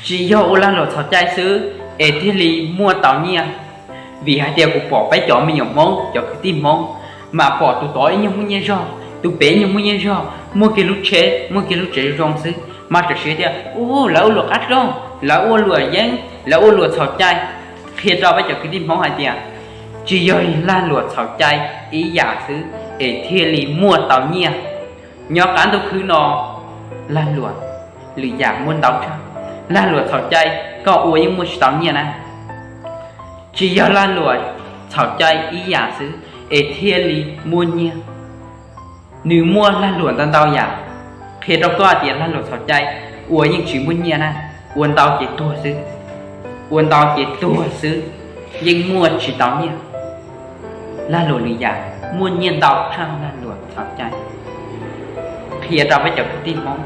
Tsis yog ua lag luam txhaum cai xwb es thiaj li muaj tau nyiaj, vim hais tias kuv pom peb cov me nyuam Hmoob, cov kwv tij Hmoob, mas pom tus tod ib nyuag muaj nyiaj zog, tus pem ib nyuag muaj nyiaj zog, muaj kiag lub tsheb, muaj kiag lub tsev zoo xwb, mas tam sim tias, u, lawv ua luam qab rooj, lawv ua luam yeeb, lawv ua luam txhaum cai. Qhia rau peb cov kwv tij Hmoob hais tias tsis yog lag luam txhaum cai ib yam xwb es thiaj li muaj tau nyiaj. Nyob qab ntuj khwb no, lag luam lwm yam muaj ntau tshaj. Lag luam txhaum cai koj ua yeej muaj tsis tau nyiaj na. Tsis yog lag luam txhaum cai ib yam xwb es thiaj li muaj nyiaj. Nws muaj lag luam ntau ntau yam. Qhia rau koj hais tias lag luam txhaum cai ua yeej tsis muaj nyiaj na, ua ntau ces tuag xwb, ua ntau ces tuag xwb, yeej muaj tsis tau nyiaj. Lag luam lwm yam muaj nyiaj ntau tshaj lag luam txhaum cai. Qhia rau peb cov kwv tij Hmoob,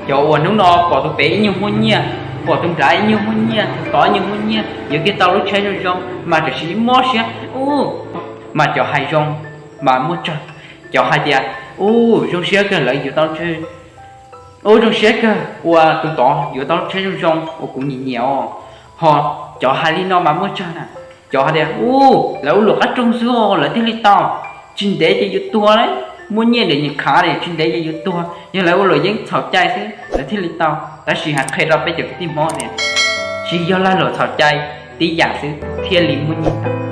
cov uas hnub no pom tus pem ib nyuag muaj nyiaj, pom tus nrad ib nyuag muaj nyiaj, tus tod ib nyuag muaj nyiaj, yuav kiag tau lub tsheb zoo zoo, mas tam sim mob siab, u, mas cov hais zoo mas muaj tsawg. Cov hais tias, u, zoo siab kawg lawv yuav tau, u, zoo siab kawg uas tus tod yuav tau lub tsheb zoo zoo uas kuv nyiam nyiam os. Ho cov hais li no mas muaj tsawg na. Cov hais tias, u, lawv ua luam qab rooj xwb os lawv thiaj li tau, tsis ntev ces yuav tuag lauj, muaj nyiaj dim nyiam khav li, tsis ntev ces yuav tuag, yog lawv ua luam yeeb txhaum cai xwb lawv thiaj li tau. Tab sis hais qhia rau peb cov kwv tij Hmoob tias tsis yog lag luam txhaum cai tib yam xwb thiaj li muaj nyiaj.